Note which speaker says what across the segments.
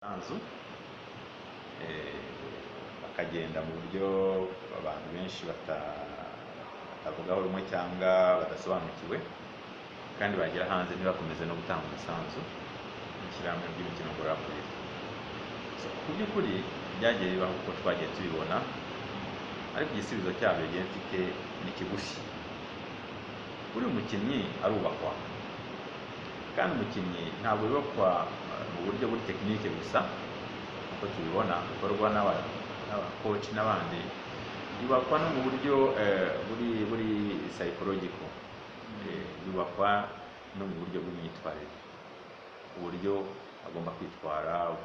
Speaker 1: Umusanzu bakagenda mu buryo abantu benshi batavugaho rumwe cyangwa badasobanukiwe, kandi bagera hanze ntibakomeze no gutanga umusanzu mu ishyirahamwe ry'imikino ngororamubiri. So, ku by'ukuri byagiye bibaho uko twagiye tubibona, ariko igisubizo cyabyo ngiye mfite ni kigufi. Buriya umukinnyi arubakwa, kandi umukinnyi ntabwo yubakwa mu buryo buri technique gusa uko tubibona bikorwa n'abakoci n'abandi, yubakwa no mu buryo buri psychological. Yubakwa no mu buryo bw'imyitwarire, uburyo agomba kwitwara.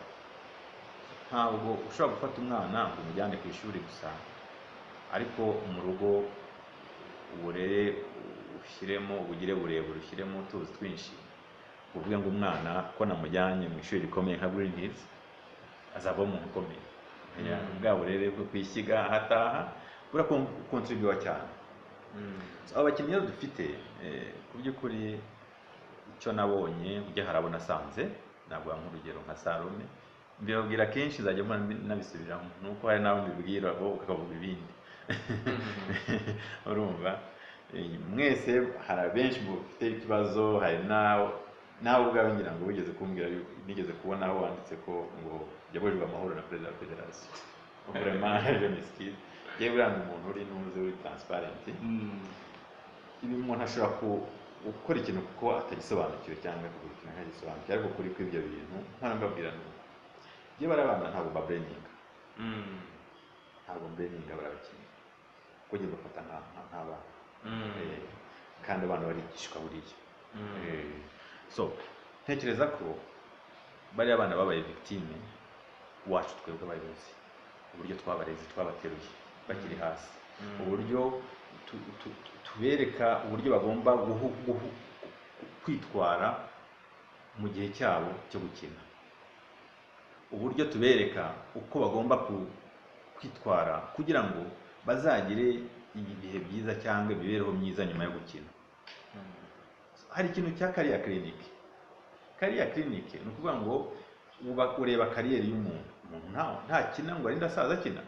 Speaker 1: Ntabwo ushobora gufata umwana ngo umujyane ku ishuri gusa, ariko mu rugo uburere ushyiremo ubugire burebure, ushyiremo utuzi twinshi, uvuge ngo umwana ko namujyanye mu ishuri rikomeye nka Green Hills azavamo umuntu ukomeye. Bwa burere bwo kwishyiga aho ataha burakontribuwa cyane. So, abo bakinnyi rero dufite, ku by'ukuri icyo nabonye ujya hari abo nasanze, naguha nk'urugero nka Salome, mbibabwira kenshi, nzajya mbona nabisubiramo, nuko hari n'abo mbibwira bo ukavuga ibindi. Urumva, mwese hari abenshi mufite ikibazo, hari nawe ubwawe ngira ngo wigeze kumbwira nigeze kubona aho wanditse ko ngo yabujijwe amahoro na perezida wa federasiyo. Vraiment, je m'excuse, yewe uriya ni umuntu uri nuze uri transparent. Ibi umuntu ashobora gukora ikintu kuko atagisobanukiwe cyangwa akavuga ikintu ntagisobanukiwe, ariko kuri kw'ibyo bintu mpora mbabwira ni uko iyo bari abana ntabwo bablaminga, ntabwo mblaminga bari abakinnyi, kuko njye mbafata nk'abana. Kandi abana barigishwa buriya. So ntekereza ko bariya bana babaye victime wacu twebwe abayobozi, uburyo twabareze, twabateruye bakiri hasi, uburyo tubereka uburyo bagomba kwitwara mu gihe cyabo cyo gukina, uburyo tubereka uko bagomba kwitwara kugira ngo bazagire ibihe byiza cyangwa imibereho myiza nyuma yo gukina. Hari ikintu cya career clinic. Career clinic ni ukuvuga ngo uba ureba carrière y'umuntu. Umuntu ntakina ngo arinde asaza akina,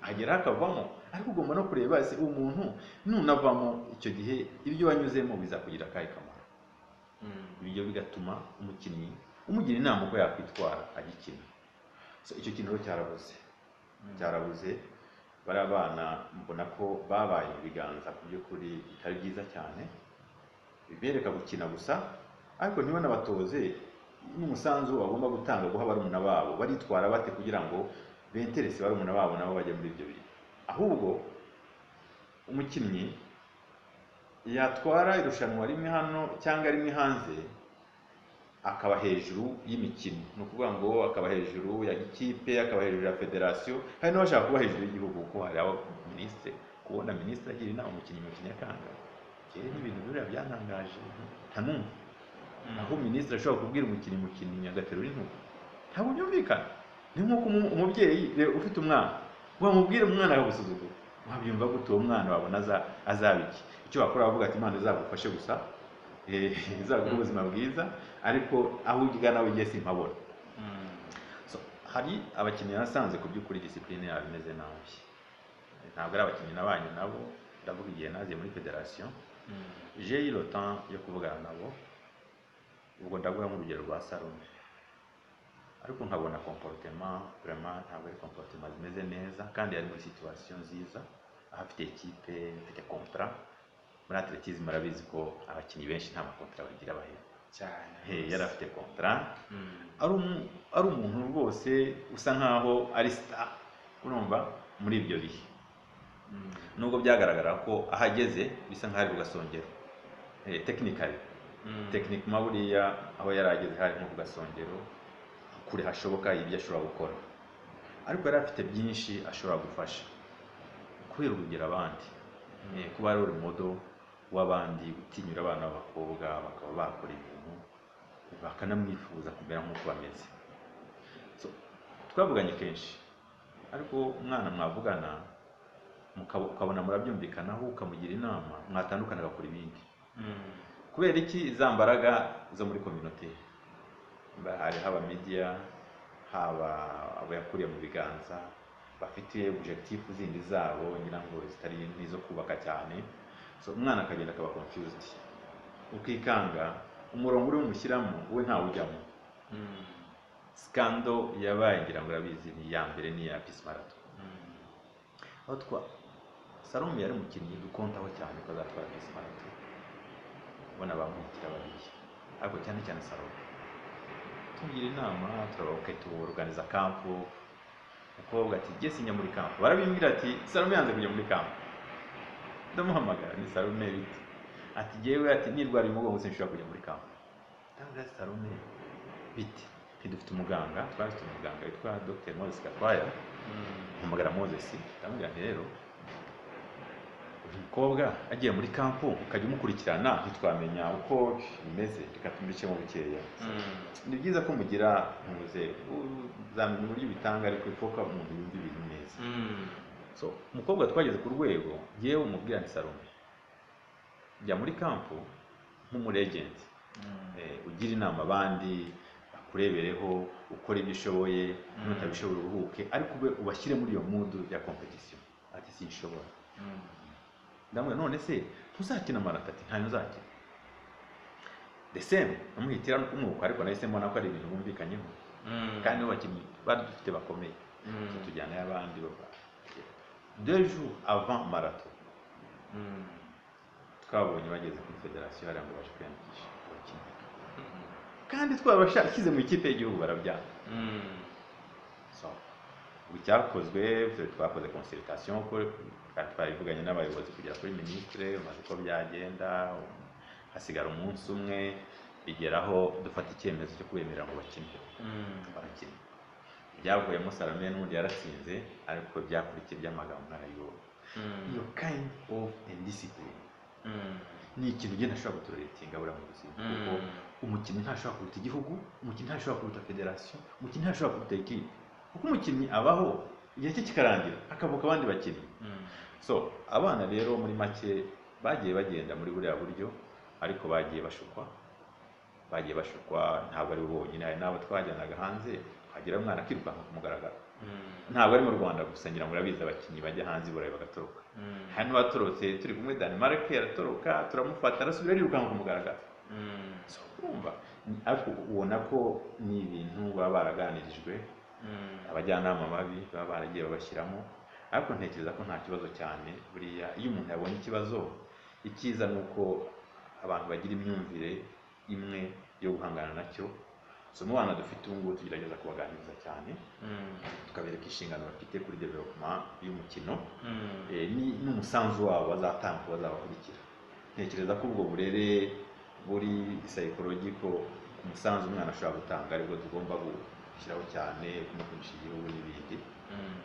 Speaker 1: ageraho akavamo, ariko ugomba no kureba ese umuntu nunavamo icyo gihe ibyo wanyuzemo bizakugira akahe kamaro. Ibyo bigatuma umukinnyi umugira inama uko yakwitwara agikina. So, icyo kintu rero cyarabuze, cyarabuze. Bariya bana mbona ko babaye mu biganza ku by'ukuri bitari byiza cyane, bibereka gukina gusa, ariko ntibanabatoze n'umusanzu bagomba gutanga, guha barumuna babo, baritwara bate kugira ngo benterese barumuna babo nabo bajye muri ibyo bintu. Ahubwo umukinnyi yatwara irushanwa rimwe hano cyangwa rimwe hanze, akaba hejuru y'imikino, ni ukuvuga ngo akaba hejuru ya ikipe, akaba hejuru ya federasiyo, hari n'abashaka kuba hejuru y'igihugu, kuko hari abo minisitiri, kubona minisitiri agira inama umukinnyi akanga, njyewe n'ibintu biriya byantangaje ntanumva aho minisitiri ashobora kubwira umukinnyi agaterura intugu. Ntabwo byumvikana. Ni nk'uko umubyeyi, reba ufite umwana, wamubwira umwana akagusuzugura, wabyumva gute? Uwo mwana wabona azaba iki? Icyo wakora wavuga ati: "Imana izagufashe gusa, izaguhe ubuzima bwiza, ariko aho ugana ugiye simpabona." So, hari abakinnyi nasanze ku by'ukuri discipline yabo imeze nabi. Ntabwo ari abakinnyi nabanye nabo, ndavuga igihe naziye muri federasiyo, j'ai eu le temps yo kuvugana nabo. Ubwo ndaguha nk'urugero rwa Salome, ariko nkabona comportement vraiment ntabwo ari comportement zimeze neza, kandi yari muri situation nziza, aho afite équipe, afite contrat. Muri athlétisme murabizi ko abakinnyi benshi nta ma contrat bagira bahera.
Speaker 2: Cyane.
Speaker 1: Yari afite contrat, ari umuntu rwose usa nkaho ari star, urumva, muri ibyo bihe, nubwo byagaragara ko aho ageze bisa nkaho ari ku gasongero. Technically, techniquement buriya aho yari ageze hari nko ku gasongero, kure hashoboka ibyo ashobora gukora, ariko yari afite byinshi ashobora gufasha kubera urugero abandi, kuba ari model w'abandi, gutinyura abana b'abakobwa bakaba bakora ibintu bakanamwifuza kumera nk'uko bameze. So, twavuganye kenshi, ariko umwana mwavugana ukabona murabyumvikanaho, ukamugira inama, mwatandukana agakora ibindi. Kubera iki? Za mbaraga zo muri communauté, hariho aba media, Haba abo yakuriye mu biganza bafite objectif zindi zabo, ngira ngo zitari n'izo kubaka cyane. So umwana akagenda akaba confused, ukikanga umurongo uri bumushyiramo we ntawujyamo. Scandal yabaye, ngira ngo urabizi, ni iya mbere, ni iya Peace Marathon, aho twa Salome yari umukinnyi dukontaho cyane ko azatwara Peace Marathon, ubona bamuhitira babiri, ariko cyane cyane Salome tugira inama, turababuke, tuorganiza camp. Umukobwa ati: "Jye sinjya muri camp." Barabimbwira ati: "Salome yanze kujya muri camp." Ndamuhamagara: "Ni Salome, bite?" Ati: "Jyewe," ati, "nirwariye umugongo, sinshobora kujya muri camp." Ndamubwira ati: "Salome, bite?" Ntidufite umuganga? Twari dufite umuganga witwa Dr Moses Gakwaya. Mpamagara Moses, ndamubwira nti: "Rero uyu mukobwa agiye muri camp ukajya umukurikirana, ntitwamenya uko bimeze. Reka tumubicemo bukeya. Ni byiza ko mugira muze uzamenya uburyo ubitanga, ariko ifoka umuntu yumva ibintu neza." So umukobwa twageze ku rwego yewe umubwira nti: "Salome, jya muri camp nk'umulegend, ugira inama abandi bakurebereho, ukore ibyo ushoboye, nutabishobora uruhuke, ariko ube ubashyire muri iyo mood ya competition." Ati: "Sinshobora." Ndamubwira: "None se ntuzakina marathon?" Ati: "Ntayo nzakina." The same amuhitira umwuka, ariko nahise mbona ko ari ibintu bumvikanyeho, kandi nibo bakinnyi bari dufite bakomeye. Tujyanayo abandi baba 2 jours avant marathon, twabonye bageze kuri federasiyo hariya ngo baje kwiyandikisha abakinnyi, kandi twabashyize mu ikipe y'igihugu, barabyanga. So ubu icyakozwe, twakoze consultation, ko twari twabivuganye n'abayobozi kugera kuri minisitiri, umaze uko byagenda, hasigara umunsi umwe, bigeraho dufata icyemezo cyo kubemerera ngo bakine. Barakina, byavuyemo Salome n'ubundi yaratsinze, ariko byakurikiye by'amagambo mwarabibonye. Iyo kind of indiscipline ni ikintu ugenda ashobora gutoleratinga buriya mu buzima, kuko umukinnyi ntashobora kuruta igihugu, umukinnyi ntashobora kuruta federasiyo, umukinnyi ntashobora kuruta ekipe, kuko umukinnyi abaho igihe cye kikarangira, hakavuka abandi bakinnyi. So abana rero muri make bagiye bagenda muri buriya buryo, ariko bagiye bashukwa, bagiye bashukwa. Ntabwo ari bo bonyine, hari n'abo twajyanaga hanze, twagera umwana akirukanka ku mugaragaro. Ntabwo ari mu Rwanda gusa, ngira ngo urabizi, abakinnyi bajya hanze i Burayi bagatoroka. Hari n'abatorotse turi kumwe, Denmark, aratoroka, turamufata, arasubira arirukanka ku mugaragaro. So urumva, ariko ubona ko ni ibintu baba baraganirijwe, abajyanama babi baba baragiye babashyiramo. Ariko ntekereza ko nta kibazo cyane. Buriya iyo umuntu yabonye ikibazo, icyiza ni uko abantu bagira imyumvire imwe yo guhangana nacyo. So mu bana dufite ubu ngubu tugerageza kubaganiriza cyane, tukabereka inshingano bafite kuri development y'umukino, n'umusanzu wabo bazatanga ku bazabakurikira. Ntekereza ko ubwo burere buri psychological ku musanzu umwana ashobora gutanga aribwo tugomba gushyiraho cyane, kumukundisha igihugu n'ibindi.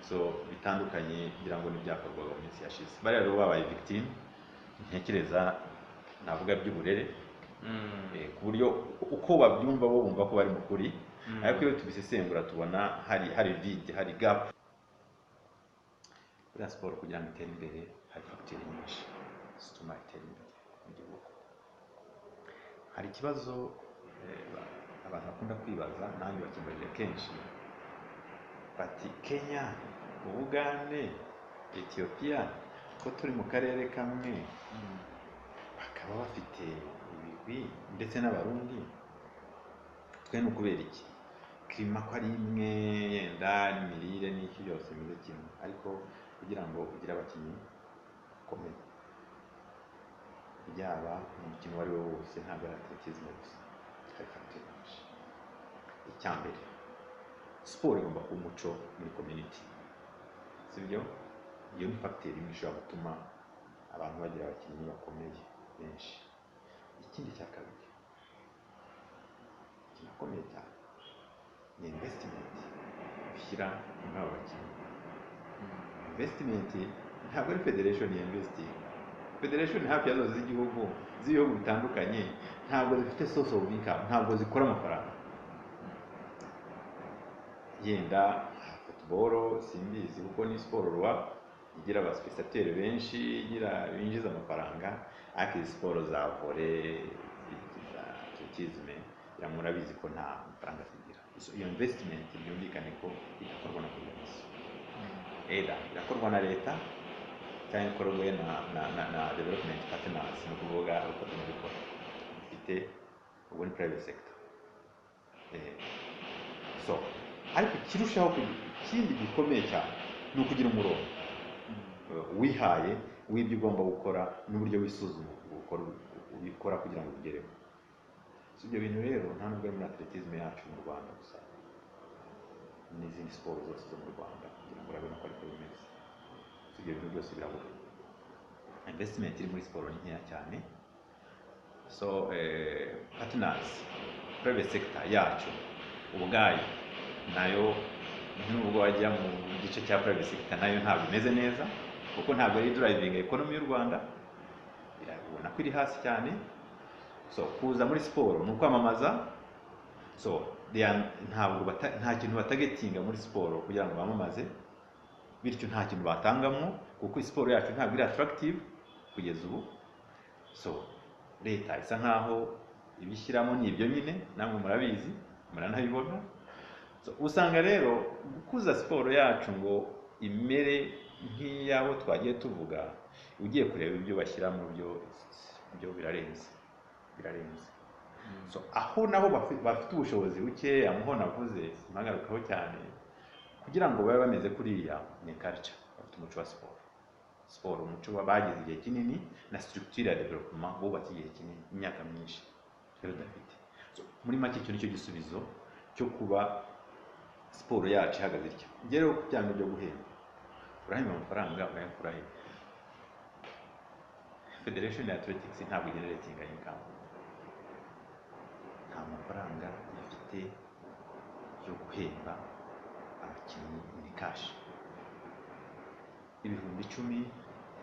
Speaker 1: So bitandukanye ngira ngo n'ibyakorwaga mu minsi yashize. Bariya rero babaye victime, ntekereza navuga by'uburere, ku buryo uko babyumva bo bumva ko bari mu kuri, ariko iyo tubisesengura tubona hari vide, hari gap. Buriya siporo kugira ngo itere imbere hari facteur nyinshi zituma itera imbere mu gihugu. Hari ikibazo abantu bakunda kwibaza, nanjye bakimbajije kenshi, bati: "Kenya, Ubugande, Etiyopiya, ko turi mu karere kamwe, bakaba bafite ibigwi, ndetse n'Abarundi, twe ni ukubera iki? Climat ko ari imwe, yenda n'imirire n'iki byose bimeze kimwe?" Ariko kugira ngo ugire abakinnyi bakomeye, byaba mu mukino uwo ari wo wose, ntabwo ari athlétisme gusa, hari facteur nyinshi. Icya mbere, siporo igomba kuba umuco muri community, sibyo? Iyo ni facteur imwe ishobora gutuma abantu bagira abakinnyi bakomeye benshi. Ikindi cya kabiri kinakomeye cyane ni investment ushyira muri abo bakinnyi. Investment ntabwo ari federation ya investing. Federation hafi ya zose z'igihugu, z'ibihugu bitandukanye, ntabwo zifite source of income, ntabwo zikora amafaranga. Yenda football simbizi, kuko ni siporo rwa igira abaspectateurs benshi, igira binjiza amafaranga, ariko izi siporo za volley, za athlétisme, murabizi ko nta mafaranga zigira. So, iyo investment byumvikane ko idakorwa na federation, either irakorwa na leta cyangwa ikorwe na development partners, ni ukuvuga abafatanyabikorwa bafite, ubwo ni private sector. So ariko ikirushaho ikindi gikomeye cyane ni ukugira umurongo wihaye w'ibyo ugomba gukora n'uburyo wisuzuma ukora ubikora kugira ngo ubigereho. So ibyo bintu rero nta nubwo ari muri athlétisme yacu mu Rwanda gusa, n'izindi siporo zose zo mu Rwanda kugira ngo urabona ko ariko bimeze. So ibyo bintu byose birabura. Investment iri muri siporo ni nkeya cyane. So partners, private sector yacu ubwayo nayo, nubwo wajya mu gice cya private sector, nayo ntabwo imeze neza, kuko ntabwo ari driving economy y'u Rwanda, irabona ko iri hasi cyane. So kuza muri siporo ni ukwamamaza. So ntabwo nta kintu batargetinga muri siporo kugira ngo bamamaze, bityo nta kintu batangamo, kuko siporo yacu ntabwo iri attractive kugeza ubu. So leta isa nkaho ibishyiramo ni ibyo nyine, namwe murabizi, muranabibona. So, usanga rero gukuza siporo yacu ngo imere nk'iy'abo twagiye tuvuga, ugiye kureba ibyo bashyiramo byo birarenze, birarenze. So aho naho bafite ubushobozi bukeya, muho navuze simpagarukaho cyane, kugira ngo babe bameze kuriya ni culture, bafite umuco wa siporo. Siporo umuco bagize igihe kinini na structure ya development bubatse igihe kinini, imyaka myinshi, twe tudafite. So, muri make icyo nicyo gisubizo cyo kuba siporo yacu ihagaze itya. Njye rero ku byango byo guhemba, urahemba amafaranga urayakura he? Federation ya athletics ntabwo igeneratinga income, nta mafaranga ifite yo guhemba abakinnyi ni cash. 10,000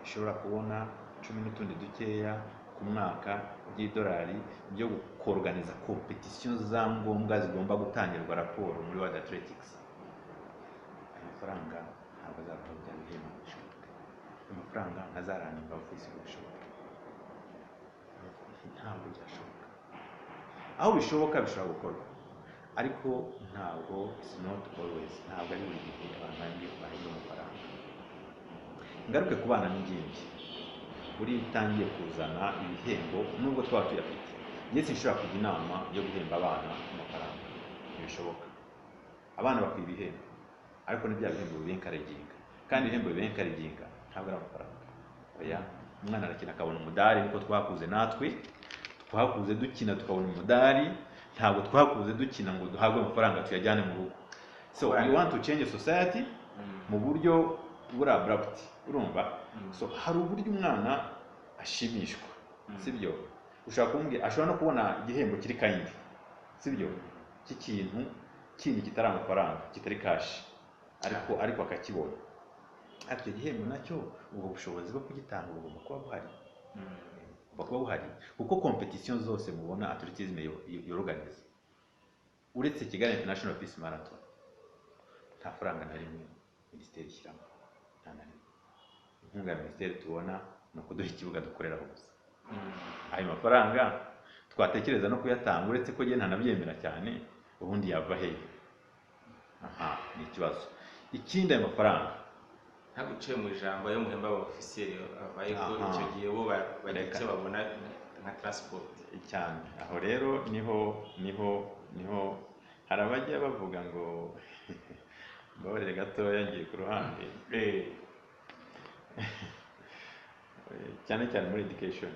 Speaker 1: ishobora kubona, cumi n'utundi dukeya ku mwaka by'idolari byo kuorganiza competition za ngombwa zigomba gutangirwa raporo muri World Athletics. Ayo mafaranga ntabwo azava bya bihembo bishoboka, ayo mafaranga ntazarunninga office ngo bishoboke, ntabwo byashoboka. Aho bishoboka bishobora gukorwa, ariko ntabwo, it's not always, ntabwo ari buri gihe abantu bahembwa amafaranga. Ngaruke ku bana n'ingimbi, buriya utangiye kuzana ibihembo, nubwo twaba tuyafite, njye sinshobora kujya inama yo guhemba abana amafaranga, ntibishoboka. Abana bakwiye ibihembo, ariko ni bya bihembo bibencouraginga, kandi ibihembo bibencouraginga ntabwo ari amafaranga. Oya, umwana arakina akabona umudari, niko twakuze natwe, twakuze dukina tukabona umudari, ntabwo twakuze dukina ngo duhabwe amafaranga tuyajyane mu rugo. So you want to change society mu buryo buri abrupt, urumva? So hari uburyo umwana ashimishwa, sibyo? Ushobora kumubwira, ashobora no kubona igihembo kiri kind, sibyo, cy'ikintu kindi kitari amafaranga, kitari cash, ariko akakibona. Ariko icyo gihembo nacyo, ubwo bushobozi bwo kugitanga bugomba kuba buhari, bugomba kuba buhari, kuko competition zose mubona athlétisme yorganiza, uretse Kigali International Peace Marathon, nta faranga na rimwe minisiteri ishyiramo, nta na rimwe. Inkunga ya minisiteri tubona ni ukuduha ikibuga dukoreraho gusa. Ayo mafaranga twatekereza no kuyatanga, uretse ko njye ntanabyemera cyane, ubundi yava hehe? Aha ni ikibazo. Ikindi, ayo mafaranga
Speaker 2: Ntabwo uciye mu ijambo, ayo muhemba aba officiel avaye ko icyo gihe bo bagira
Speaker 1: Reka.
Speaker 2: icyo babona nka transport?
Speaker 1: Cyane. Aho rero niho hari abajya bavuga ngo, mbabarire gatoya ngiye ku ruhande, cyane cyane muri education,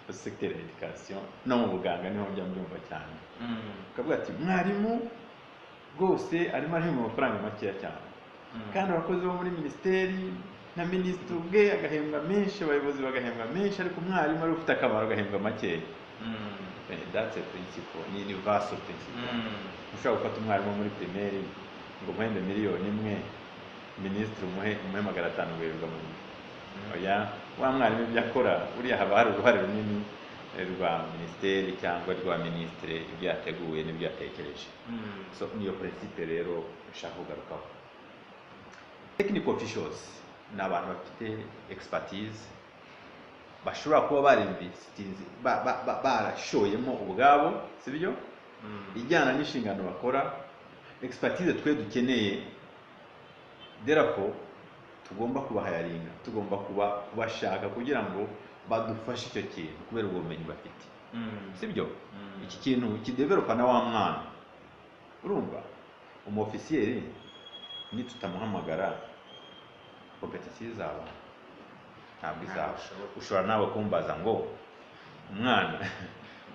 Speaker 1: secteur ya education no mu buganga niho njya mbyumva cyane, ukavuga ati mwarimu rwose arimo arahembwa amafaranga makeya cyane, kandi abakozi bo muri minisiteri na minisitiri ubwe agahembwa menshi, abayobozi bagahembwa menshi, ariko umwarimu ari ufite akamaro agahembwa makeya. That's a principle, ni universal principle. Ushobora gufata umwarimu muri primaire ngo umuhembe 1 miliyoni, minisitiri umuhe 500 ngo yirirwa mu biro. Oya, wa mwarimu ibyo akora buriya haba hari uruhare runini rwa minisiteri cyangwa rwa minisitiri, ibyo yateguye n'ibyo yatekereje. So niyo principe rero nshaka kugarukaho. Technical officials ni abantu bafite expertise, bashobora kuba barinvestinze, barashoyemo ubwabo, sibyo? Ijyana n'inshingano bakora, expertise twe dukeneye. Therefore tugomba kubahayaringa, tugomba kubashaka kugira ngo badufashe icyo kintu kubera ubwo bumenyi bafite. Sibyo? Iki kintu kidevelopa na wa mwana. Urumva umu officier nitutamuhamagara, compétition izaba? Ntabwo izaba. Ushobora nawe kumbaza ngo umwana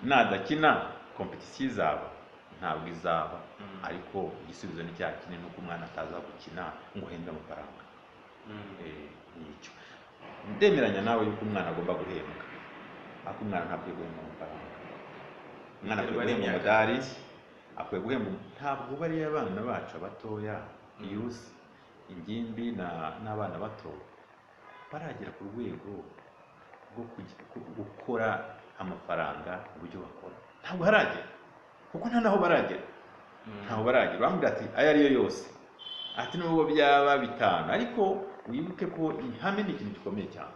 Speaker 1: nadakina compétition izaba? Ntabwo izaba. Ariko igisubizo ni cya kinini, nuko umwana ataza gukina ngo uhembe amafaranga. Ni icyo ndemeranya nawe yuko umwana agomba guhembwa, ariko umwana ntakwiye guhembwa amafaranga. Umwana akwiye
Speaker 2: Biterwa
Speaker 1: guhembwa
Speaker 2: n'imyaka
Speaker 1: umudari,
Speaker 2: afite.
Speaker 1: Akwiye guhembwa. Ntabwo bariya abana bacu batoya, youth, ingimbi n'abana bato baragera ku rwego rwo gukora amafaranga mu buryo bakora. Ntabwo haragera, kuko nta naho baragera. Ntaho baragera. Bambwira ati ayo ariyo yose, ati nubwo byaba 5, ariko wibuke ko ihame ni ikintu gikomeye cyane.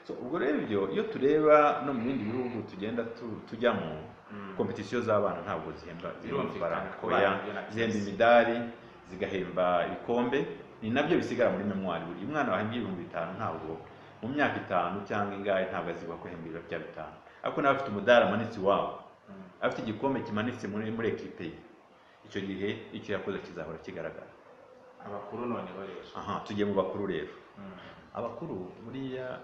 Speaker 1: So ubwo rero ibyo iyo tureba no mu bindi bihugu tugenda tujyamo, compétition z'abana ntabwo zihemba, zihemba
Speaker 2: Birumvikana
Speaker 1: amafaranga.
Speaker 2: ko
Speaker 1: Oya,
Speaker 2: bana ibyo na
Speaker 1: zihemba
Speaker 2: twese.
Speaker 1: imidari, zigahemba ibikombe, ni nabyo bisigara muri mémoire. Buri mwana wahembwe 5000, ntabwo mu myaka 5 cyangwa ingahe ntabwo azibuka ko ahembwa ibiro bya 5, ariko nawe afite umudari amanitse iwabo, afite igikombe kimanitse muri ekipe ye, icyo gihe icyo yakoze kizahora kigaragara.
Speaker 2: Abakuru noneho rero?
Speaker 1: Aha tugiye mu bakuru rero. Abakuru buriya,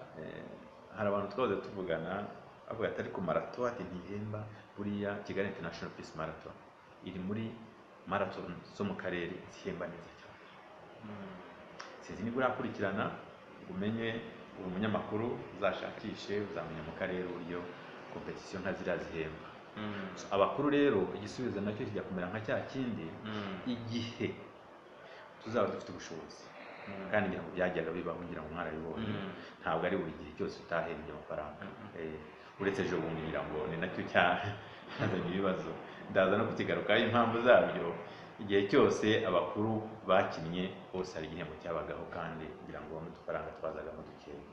Speaker 1: hari abantu twahoze tuvugana bavuga ati ariko marathon ati ntihemba. Buriya Kigali International Peace Marathon iri muri marathon zo mu karere zihemba neza cyane. Sinzi niba urakurikirana ngo umenye, uri umunyamakuru uzashakishe, uzamenya mu karere uburyo compétition nka ziriya zihemba. So, abakuru rero igisubizo nacyo kijya kumera nka cya kindi. Igihe tuzaba dufite ubushobozi, kandi ngira ngo byajyaga bibaho, ngira ngo mwarabibonye, ntabwo ari buri gihe cyose utahembye amafaranga. Uretse ejo bundi, ngira ngo ni nacyo cyazanye ibibazo, ndaza no kukigarukaho impamvu zabyo. Igihe cyose abakuru bakinnye hose hari igihembo cyabagaho, kandi ngira ngo n'udufaranga twazagamo dukeya.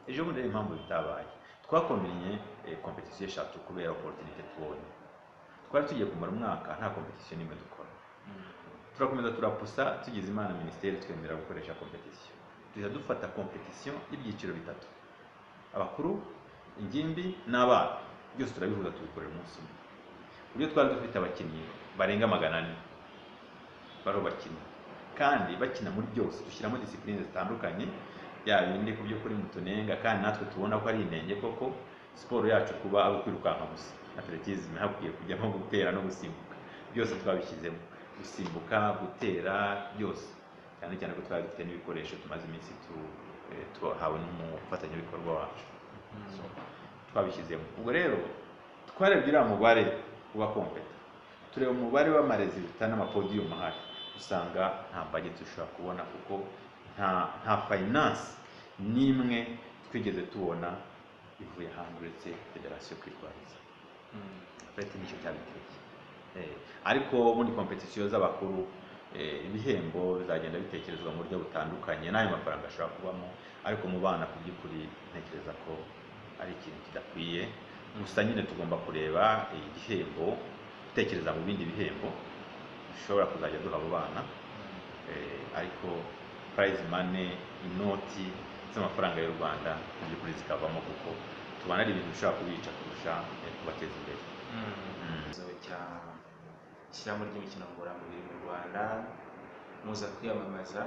Speaker 1: Ejo bundi rero impamvu bitabaye, twakombinye compétition eshatu kubera opportunité tubonye. Twari tugiye kumara umwaka nta compétition n'imwe dukora. Turakomeza turapusa, tugize imana minisiteri twemera gukoresha compétition, duhita dufata compétition y'ibyiciro bitatu: abakuru, ingimbi n'abana. Byose turabihuza, tubikorera umunsi umwe, ku buryo twari dufite abakinnyi barenga 400 bariho bakina, kandi bakina muri byose. Dushyiramo discipline zitandukanye, bya bindi ku by'ukuri mutunenga kandi natwe tubona ko ari inenge koko, siporo yacu kuba ari ukwirukanka gusa, athlétisme, hakwiye kujyamo gutera no gusimbuka. Byose twabishyizemo, gusimbuka, gutera, byose, cyane cyane ko twari dufite n'ibikoresho tumaze iminsi tuhawe n'umufatanyabikorwa wacu. So, twabishyizemo. Ubwo rero twarebye uriya mubare uba competa, tureba umubare w'ama résultats n'ama podium ahari, usanga nta budget dushobora kubona, kuko nta finance n'imwe twigeze tubona ivuye hanze uretse federasiyo kwirwariza. Fete nicyo cyabiteye. Ariko muri compétition z'abakuru, ibihembo bizagenda bitekerezwa mu buryo butandukanye, n'ayo mafaranga ashobora kubamo, ariko mu bana ku by'ukuri ntekereza ko ari ikintu kidakwiye. Gusa nyine tugomba kureba igihembo, gutekereza mu bindi bihembo dushobora kuzajya duha abo bana, ariko prize money, inoti z'amafaranga y'u Rwanda, mu by'ukuri zikavamo, kuko tubona ari ibintu bishobora kubica kurusha kubateza imbere.
Speaker 2: Ikibazo cya ishyirahamwe ry'imikino ngororamubiri mu Rwanda, muza kwiyamamaza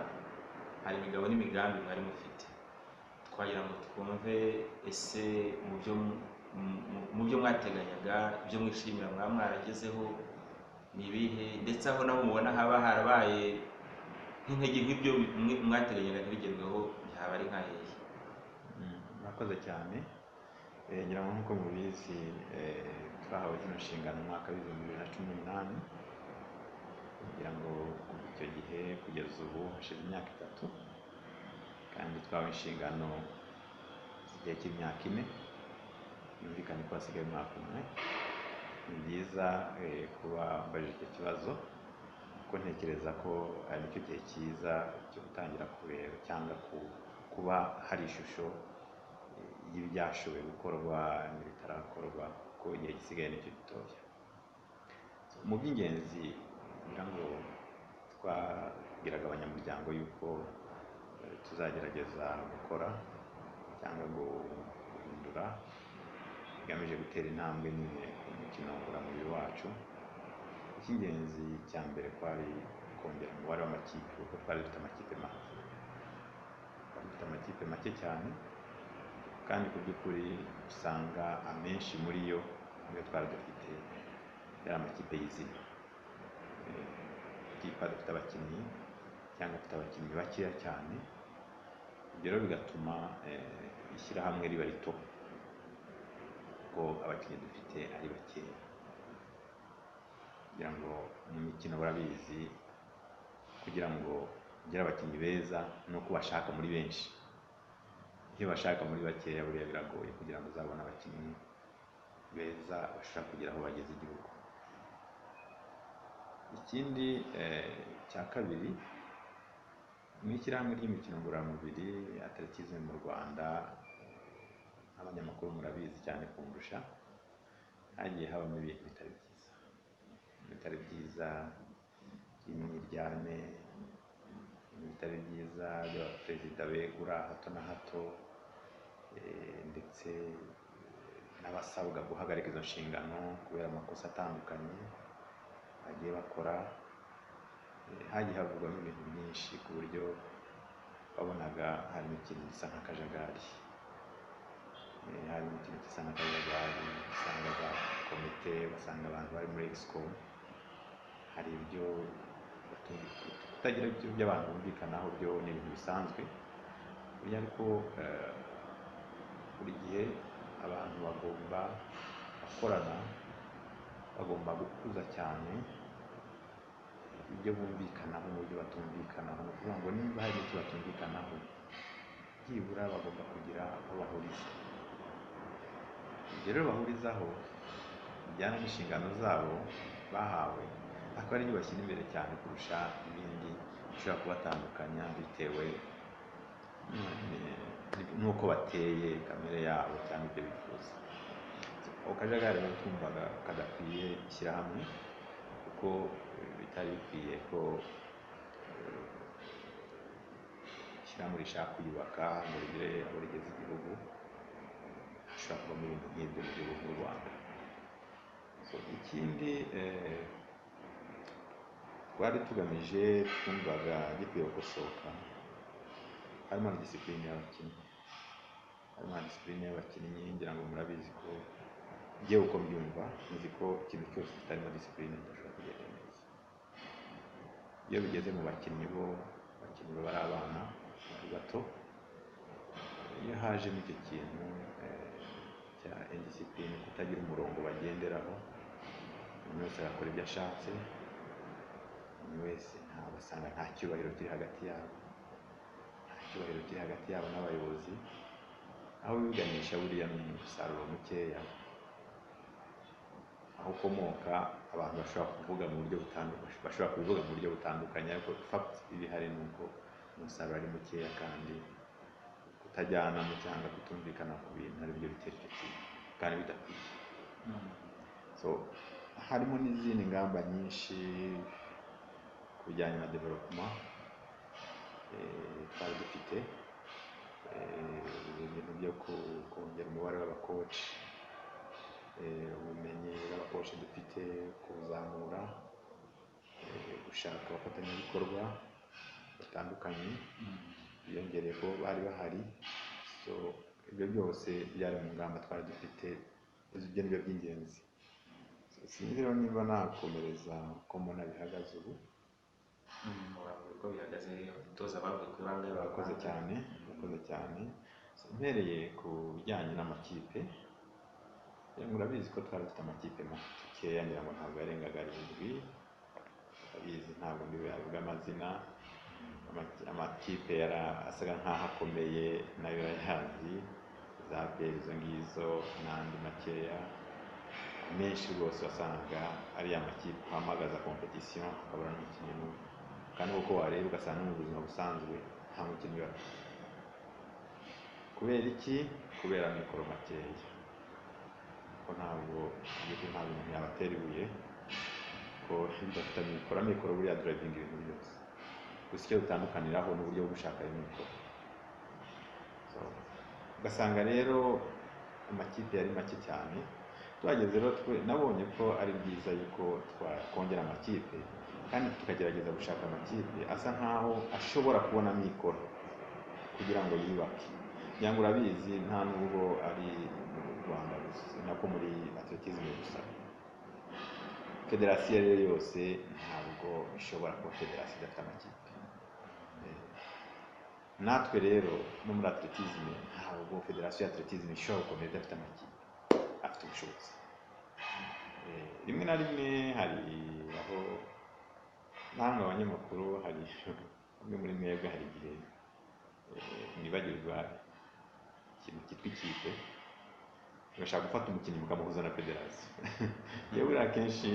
Speaker 2: hari imigabo n'imigambi mwari mufite. Twagira ngo twumve ese mu byo mwateganyaga, ibyo mwishimira mwaba mwaragezeho ni ibihe, ndetse aho naho mubona haba harabaye nk'intege nk'ibyo mwateganyaga ntibigerweho ntihaba ari nka hehe?
Speaker 1: Murakoze cyane. Ngira ngo nk'uko mubizi, twahawe zino nshingano mu mwaka wa 2018. Ngira ngo kuva icyo gihe kugeza ubu hashize imyaka 3, kandi twahawe inshingano z'igihe cy'imyaka 4, yumvikane ko hasigaye umwaka umwe. Ni byiza kuba mbajije icyo kibazo, kuko ntekereza ko ari nicyo gihe cyiza cyo gutangira kureba cyangwa kuba hari ishusho y'ibyashoboye gukorwa n'ibitarakorwa, kuko igihe gisigaye nicyo gitoya. Mu by'ingenzi ngira ngo twabwiraga abanyamuryango yuko tuzagerageza gukora cyangwa guhindura bigamije gutera intambwe nyine ku mukino ngororamubiri wacu. Icy'ingenzi cya mbere kwari kongera umubare w'amakipe, kuko twari dufite amakipe make, twari dufite amakipe make cyane, kandi ku by'ukuri usanga amenshi muri yo niyo twari dufite yari amakipe y'izina. Ikipe adafite abakinnyi cyangwa afite abakinnyi bakeya cyane, ibyo rero bigatuma ishyirahamwe riba rito kuko abakinnyi dufite ari bakeya. Kugira ngo mu mikino barabizi, kugira ngo ugire abakinnyi beza ni uko ubashaka muri benshi. Iyo bashaka muri bakeya buriya biragoye kugira ngo uzabone abakinnyi beza bashobora kugera aho bageze igihugu. Ikindi cya kabiri, mu ishyirahamwe ry'imikino ngororamubiri atletisme mu Rwanda, abanyamakuru murabizi cyane kundusha, hagiye habamo ibintu bitari byiza, bitari byiza by'imyiryane, ibintu bitari byiza by'abaperezida begura hato na hato, ndetse n'abasabwa guhagarika izo nshingano kubera amakosa atandukanye bagiye bakora. Hagiye havugwamo ibintu byinshi ku buryo wabonaga harimo ikintu gisa nk'akajagari. Harimo ikintu gisa nk'akajagari, usanga za komite, ugasanga abantu bari muri exco, hari ibyo kutagira ibyo abantu bumvikanaho byo ni ibintu bisanzwe burya, ariko buri gihe abantu bagomba gukorana, bagomba gukuza cyane ibyo bumvikanaho n'ibyo batumvikanaho. Ni ukuvuga ngo niba hari icyo batumvikanaho, byibura bagomba kugira aho bahuriza. Ibyo rero bahurizaho bijyana n'inshingano zabo bahawe, akaba ari byo bashyira imbere cyane kurusha ibindi bishobora kubatandukanya bitewe n'uko bateye, kamere yabo cyangwa ibyo bifuza. Ako kajagari rero twumvaga kadakwiye ishyirahamwe, kuko bitari bikwiye ko ishyirahamwe rishaka kwiyubaka ngo rigere aho rigeze igihugu, hashobora kuvamo ibintu nk'ibyo mu gihugu cy'u Rwanda. Ikindi twari tugamije, twumvaga gikwiye gukosoka, harimo na disipurine y'abakinnyi, harimo na disipurine y'abakinnyi. Ngira ngo murabizi ko njyewe uko mbyumva, nzi ko ikintu cyose kitarimo disipurine kidashobora kugenda neza. Iyo bigeze mu bakinnyi, bo abakinnyi baba ari abana bari bato, iyo hajemo icyo kintu cya indisipurine, kutagira umurongo bagenderaho, umuntu wese agakora ibyo ashatse, umuntu wese ntabwo asanga nta cyubahiro kiri hagati yabo, nta cyubahiro kiri hagati yabo n'abayobozi, aho biganisha buriya ni umusaruro mukeya, aho ukomoka abantu bashobora kuvuga mu buryo butandukanye, bashobora kubivuga mu buryo butandukanye, ariko fact ibihari ni uko umusaruro ari mukeya, kandi kutajyanamo cyangwa kutumvikana ku bintu ari byo bitera icyo kintu kandi bidakwiye. So harimo n'izindi ngamba nyinshi ku bijyanye na development twari dufite, ibintu byo kongera umubare w'abakoci, ubumenyi bw'abakoci dufite kuzamura, gushaka abafatanyabikorwa batandukanye biyongereye ko bari bahari. So ibyo byose byari mu ngamba twari dufite, ibyo ni byo by'ingenzi. Sinzi rero niba nakomereza uko mbona bihagaze ubu.
Speaker 2: Uko bihagaze, abatoza bavuye kuri bangahe?
Speaker 1: Urakoze cyane, urakoze cyane. Mpereye ku bijyanye n'amakipe, murabizi ko twari dufite amakipe makeya, ngira ngo ntabwo yarengaga 7, murabizi ntabwo mbivuga amazina. Amakipe yari asaga nk'aho akomeye nayo urayazi, za APR izo ngizo n'andi makeya menshi rwose, wasangaga ari amakipe uhamagaza competition akabura n'umukinnyi n'umwe, kandi uko wareba ugasanga no mu buzima busanzwe nta mukinnyi bafite. Kubera iki? Kubera amikoro makeya, kuko ntabwo ntabwo umuntu yabatera ibuye, Ko bidafite amikoro, amikoro buriya drivinga ibintu byose. Gusa icyo dutandukaniraho ni uburyo bwo gushaka ayo mikoro. So, ugasanga rero amakipe yari make cyane. Tuhageze rero twe nabonye ko ari byiza yuko twakongera amakipe, kandi tukagerageza gushaka amakipe asa nkaho ashobora kubona amikoro kugira ngo yiyubake. Kugira ngo urabizi, nta nubwo ari mu Rwanda gusa, nako muri athlétisme gusa, federasiyo iyo ari yo yose ntabwo ishobora kuba federasiyo idafite amakipe. Natwe rero no muri athlétisme, ntabwo federasiyo ya athlétisme ishobora gukomeza idafite amakipe afite ubushobozi. Rimwe na rimwe hari aho namwe abanyamakuru, hari bamwe muri mwebwe, hari igihe mwibagirwa ikintu cyitwa ikipe, mugashaka gufata umukinnyi mukamuhuza na federasiyo. Yewe, buriya akenshi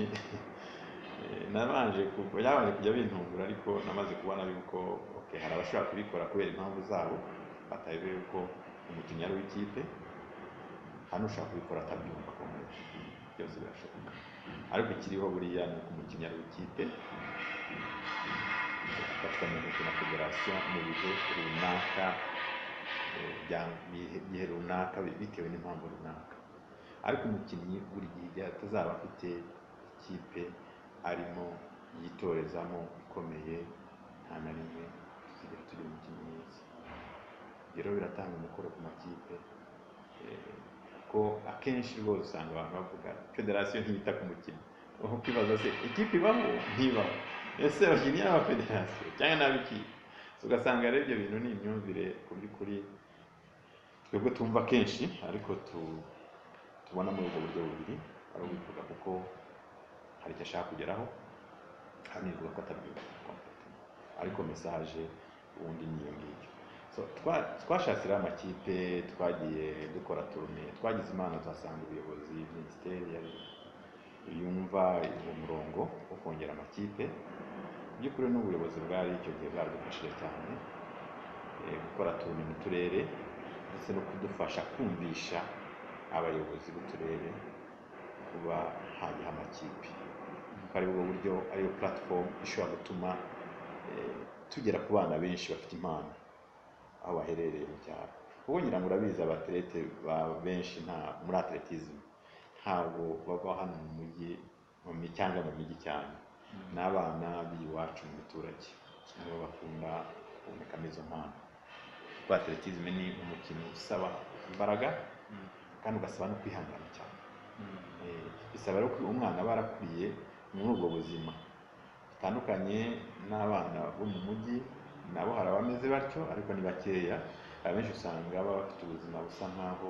Speaker 1: nabanje byabanje kujya bintungura, ariko namaze kubona yuko okay, hari abashobora kubikora kubera impamvu zabo batayobewe yuko umukinnyi ari uw'ikipe, hano ushobora kubikora atabyumva komeza, byose birashoboka. Ariko ikiriho buriya ni uko umukinnyi ari uw'ikipe, afatwa mu ntoki na federasiyo mu bihe runaka, bihe runaka bitewe n'impamvu runaka. Ariko umukinnyi buri gihe, igihe atazaba afite ikipe arimo yitorezamo ikomeye, nta na rimwe tuzigera tugira umukinnyi mwiza. Ibyo rero biratanga umukoro ku makipe, ko akenshi rwose usanga abantu bavuga federasiyo ntiyita ku mukinnyi. Ukibaza se ikipe ibaho ntibaho? Ese abakinnyi ni aba federasiyo cyangwa ni ab'ikipe? So, ugasanga rero ibyo bintu ni imyumvire ku by'ukuri twebwe tumva kenshi, ariko tubona muri ubwo buryo bubiri: ari ubivuga kuko hari icyo ashaka kugeraho, hari n'ubivuga ko atabyumva. Ariko message ubundi ni iyo ngiyo. So, twashatse rero amakipe, twagiye dukora tournée, twagize Imana tuhasanga ubuyobozi, minisiteri yumva uwo murongo wo kongera amakipe. Mu by'ukuri n'ubuyobozi bwari icyo gihe bwaradufashije cyane, gukora tournée mu turere, ndetse no kudufasha kumvisha abayobozi b'uturere kuba hajyaho amakipe, ko ari bwo buryo, ariyo platform ishobora gutuma tugera ku bana benshi bafite impano aho baherereye mu cyaro. Kuko ngira ngo urabizi, abathlète ba benshi nta muri athlétisme ntabwo bava hano mu mujyi cyangwa mu mijyi cyane, n'abana b'iwacu mu biturage nibo bakunda kubonekamo izo mpano. Kuko athlétisme ni umukino usaba imbaraga kandi ugasaba no kwihangana cyane. Bisaba rero ko umwana aba yarakuriye muri ubwo buzima bitandukanye n'abana bo mu mujyi. Nabo hari abameze batyo, ariko ni bakeya. Abenshi usanga baba bafite ubuzima busa nkaho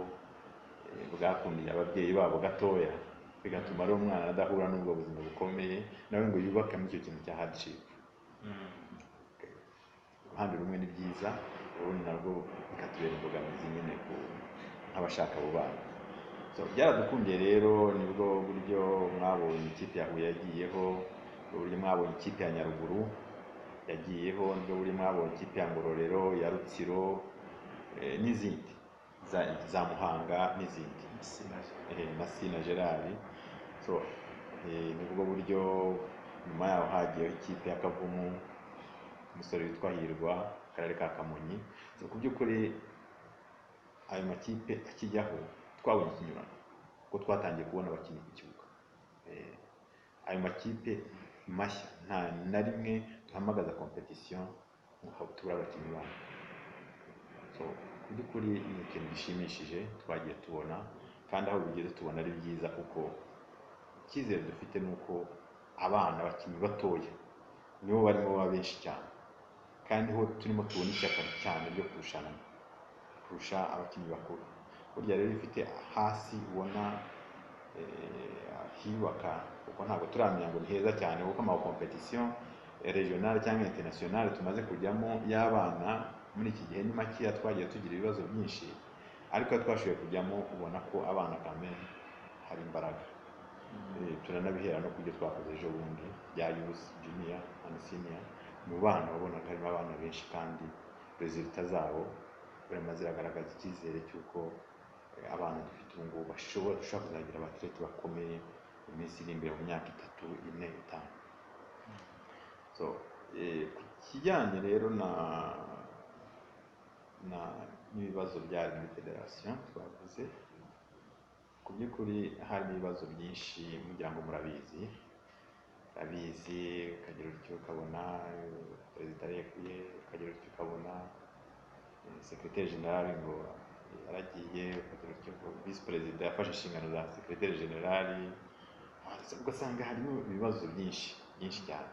Speaker 1: bwakundiye ababyeyi babo gatoya, bigatuma rero umwana adahura n'ubwo buzima bukomeye nawe ngo yubakemo icyo kintu cya hardship. Uruhande rumwe ni byiza, urundi narwo bikatubera imbogamizi nyine nk'abashaka abo bana. So, byaradukundiye rero, nibwo buryo mwabonye ikipe ya Huye yagiyeho, nibwo buryo mwabonye ikipe ya Nyaruguru yagiyeho, nibwo buryo mwabonye ikipe ya Ngororero, ya Rutsiro, n'izindi za Muhanga n'izindi, na Sina Gerard. So, nibwo buryo nyuma yaho hagiyeho ikipe ya Kavumu, umusore witwa Hirwa, akarere ka Kamonyi. So, ku by'ukuri ayo makipe akijyaho twabonye ikinyurano, kuko twatangiye kubona abakinnyi ku kibuga. Ayo makipe mashya nta na rimwe duhamagaza competition ngo tubure abakinnyi bayo. So, ku by'ukuri ni ikintu gishimishije twagiye tubona, kandi aho bigeze tubona ari byiza, kuko icyizere dufite ni uko abana, abakinnyi batoya nibo barimo baba benshi cyane, kandi ho turimo tubona ishyaka cyane ryo kurushanwa kurusha abakinnyi bakuru. Burya rero iyo ufite hasi ubona hiyubaka, kuko ntabwo turamenya ngo ni heza cyane, kuko ama competition regional cyangwa international tumaze kujyamo y'abana muri iki gihe ni makeya, twagiye tugira ibibazo byinshi. Ariko iyo twashoboye kujyamo ubona ko abana kamere hari imbaraga. Turanabihera no ku byo twakoze ejo bundi bya youth junior and senior. Mu bana wabonaga harimo abana benshi, kandi résultats zabo vraiment ziragaragaza icyizere cy'uko abana dufite ubu ngubu dushobora kuzagira abathlète bakomeye mu Mu minsi iri imbere, mu myaka 3, 4, 5. So ku kijyanye rero na n'ibibazo byari muri federasiyo twavuze, ku by'ukuri hari ibibazo byinshi, mugira ngo murabizi, urabizi, ukagira utyo ukabona perezida arekuye, ukagira utyo ukabona secrétaire général ngo yaragiye, ukagira utyo ngo visi perezida yafashe inshingano za secrétaire général, ugasanga harimo ibibazo byinshi byinshi cyane.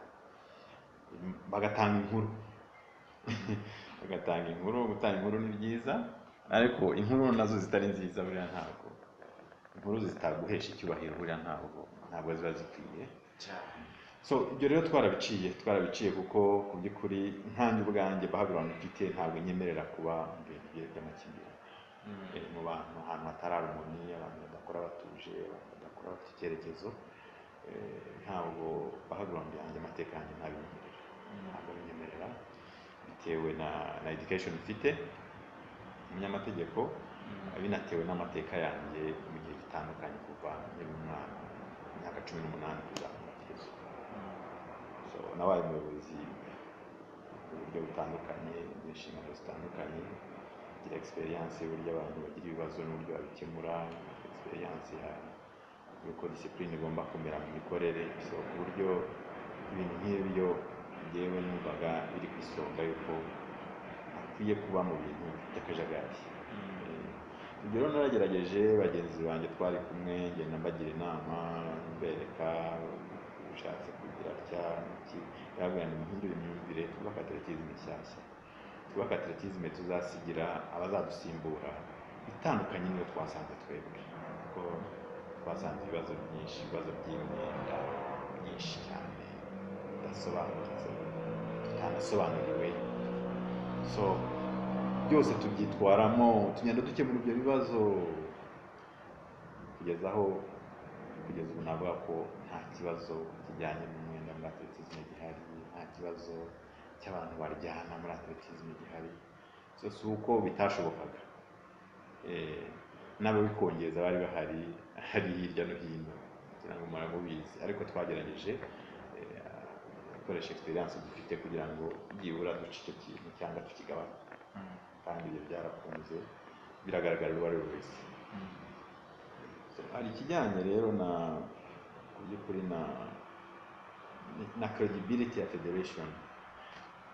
Speaker 1: Bagatanga inkuru, bagatanga inkuru. Gutanga inkuru ni byiza, ariko inkuru nazo zitari nziza, buriya ntabwo inkuru zitaguhesha icyubahiro, buriya ntabwo ziba zikwiye.
Speaker 2: Cyane.
Speaker 1: So ibyo rero twarabiciye kuko ku by'ukuri nkanjye ubwanjye background mfite ntabwo nyemerera kuba mu bintu by'amakimbirane. Mu bantu, ahantu hatari harmony, abantu badakora batuje, abantu badakora bafite icyerekezo, ntabwo background yanjye, amateka yanjye ntabinyemerera, ntabwo binyemerera, bitewe na education mfite, umunyamategeko, binatewe n'amateka yanjye mu gihe gitandukanye, kuva nkiri umwana, imyaka 18 kuzamura kugeza ubu. So nabaye umuyobozi mu buryo butandukanye, mu inshingano zitandukanye, ngira experience y'uburyo abantu bagira ibibazo n'uburyo babikemura, experience ya y'uko discipline igomba kumera mu mikorere. So ku buryo ibintu nk'ibyo njyewe numvaga biri ku isonga y'uko akwiye kuba mu bintu by'akajagari. Ibyo rero naragerageje, bagenzi banjye twari kumwe, ngenda mbagira inama, mbereka ushatse kugira atya iki, ndababwira ngo muhindure imyumvire, twubake athlétisme nshyashya, twubake athlétisme tuzasigira abazadusimbura, itandukanye n'iyo twasanze twebwe, kuko twasanze ibibazo byinshi, ibibazo by'imyenda myinshi cyane bidasobanutse, tutanasobanuriwe. So byose tubyitwaramo, tugenda dukemura ibyo bibazo kugeza aho, kugeza ubu navuga ko nta kibazo kijyanye n'umwenda muri athlétisme gihari, nta kibazo cy'abantu baryana muri athlétisme gihari. So si uko bitashobokaga, n'ababikongeza bari bahari, hari hirya no hino, kugira ngo muramubizi, ariko twagerageje gukoresha experience dufite kugira ngo byibura duce icyo kintu cyangwa tukigabanye, kandi ibyo byarakunze, biragaragarira uwo ari we wese. So, hari ikijyanye rero na ku by'ukuri na credibility ya federation.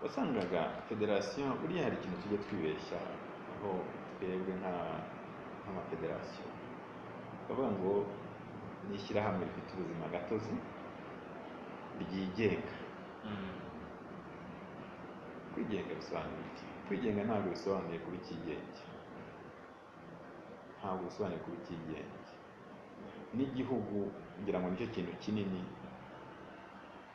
Speaker 1: Wasangaga federation, buriya hari ikintu tujya twibeshya aho twebwe nk'amafederasiyo, bavuga ngo ni ishyirahamwe rifite ubuzima gatozi ryigenga. Kwigenga bisobanuye iki? Kwigenga ntabwo bisobanuye kuba ikigenge, ntabwo bisobanuye kuba ikigenge n'igihugu. Ngira ngo nicyo kintu kinini,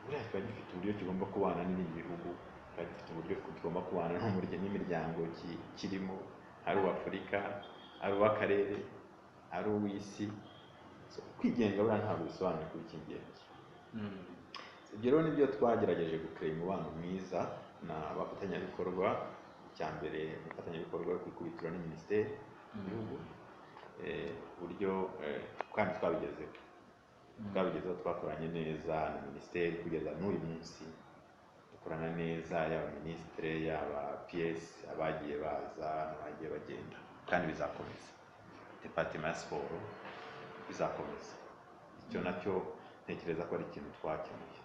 Speaker 1: buriya kiba gifite uburyo kigomba kubana n'ibindi bihugu, kiba gifite uburyo kigomba kubana n'imiryango kirimo, ari uw'Afurika, ari uw'akarere, ari uw'isi. So, kwigenga buriya ntabwo bisobanuye kuba ikigenge. Ibyo rero nibyo twagerageje gukureba, umubano mwiza n'abafatanyabikorwa. Icya mbere, umufatanyabikorwa ku ikubitiro ni minisiteri y'igihugu, uburyo kandi twabigezeho, twakoranye neza na minisiteri kugeza n'uyu munsi dukorana neza, yaba minisitiri, yaba PS, abagiye baza n'abagiye bagenda, kandi bizakomeza. Département ya siporo bizakomeza. Icyo nacyo ntekereza ko ari ikintu twakemuye.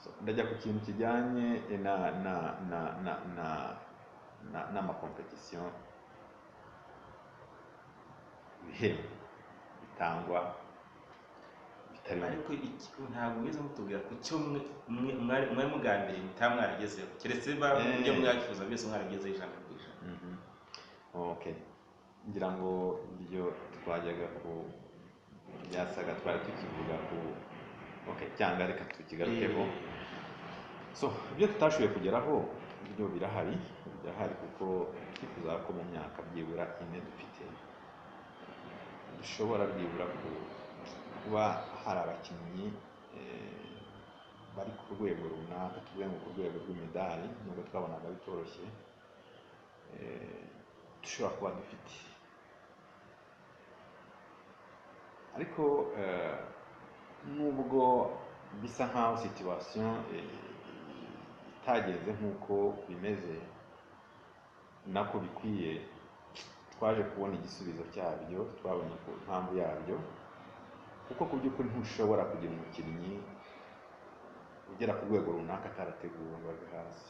Speaker 1: So, ndajya ku kintu kijyanye na n'amakompetisiyo, ibihembo bitangwa bitari
Speaker 2: Ariko ntabwo mwize mutubwira ku cyo mwari mugambiriye mutaba mwaragezeho, keretse ba ibyo mwakifuza byose mwaragezeho 100%.
Speaker 1: Okay, ngira ngo ibyo twajyaga ku byasaga twari tukivuga ku, okay, cyangwa reka tukigarukeho. So ibyo tutashoboye kugeraho byo birahari, birahari, kuko twifuza ko mu myaka byibura 4 dufite dushobora byibura kuba hari abakinnyi bari ku rwego runaka, tuvuge ngo ku rwego rw'imidari, nubwo twabonaga bitoroshye, dushobora kuba dufite, ariko Nubwo bisa nkaho situation itagenze nk'uko bimeze nako bikwiye, twaje kubona igisubizo cyabyo, twabonye ku mpamvu yabyo, kuko ku by'ukuri ntushobora kugira umukinnyi ugera ku rwego runaka atarateguwe ngo ave hasi.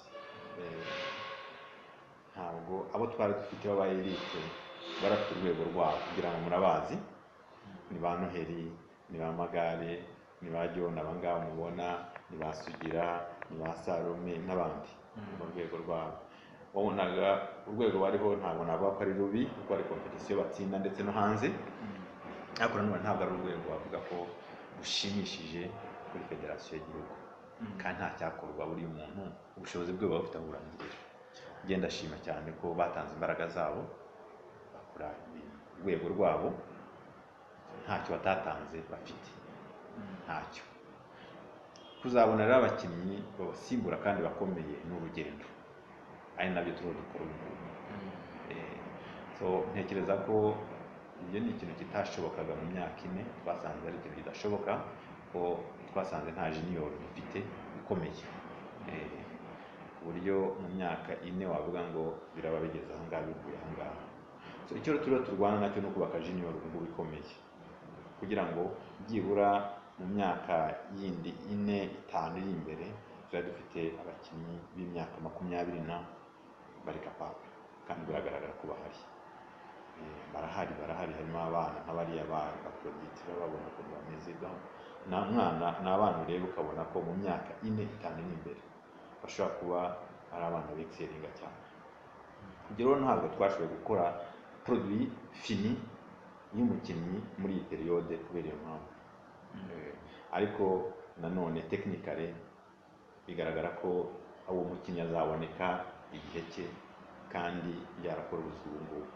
Speaker 1: Ntabwo abo twari dufite b'aba elite bari bafite urwego rwabo, kugira ngo murabazi, ni ba Noheli, ni ba Magare, ni ba John, abangaba mubona, ni ba Sugira, ni ba Salome n'abandi mu rwego rwabo. Wabonaga urwego bariho, ntabwo navuga ko ari rubi kuko ari compétition batsinda ndetse no hanze, ariko nanone ntabwo ari urwego wavuga ko rushimishije kuri federasiyo y'igihugu, kandi nta cyakorwa, buri muntu ubushobozi bwe buba bufite aho burangirira. Ngenda ndashima cyane ko batanze imbaraga zabo, bakora ibintu ku rwego rwabo, ntacyo batatanze bafite, ntacyo. Kuzabona rero abakinnyi babasimbura kandi bakomeye ni urugendo, ari nabyo turiho dukora ubu ngubu. So ntekereza ko ibyo ni ikintu kitashobokaga mu myaka 4, twasanze ari ikintu kidashoboka ko twasanze nta junior dufite ikomeye, ku buryo mu myaka 4 wavuga ngo biraba bigeze aha ngaha, bivuye aha ngaha. So icyo rero turiho turwana nacyo ni ukubaka junior ubu ngubu ikomeye, kugira ngo byibura mu myaka yindi 4, 5 iri imbere tuba dufite abakinnyi b'imyaka 20 na bari capable, kandi biragaragara ko bahari. Barahari, barahari, harimo abana nka bariya ba Aphrodite, urababona ukuntu bameze. Donc, nta mwana, ni abana ureba ukabona ko mu myaka 4, 5 iri imbere bashobora kuba ari abana b'excellinga cyane. Ibyo rero ntabwo twashoboye gukora produit fini y'umukinnyi muri iyi période kubera iyo mpamvu. Ariko nanone technically bigaragara ko uwo mukinnyi azaboneka igihe cye kandi byarakorwa ubu ngubu.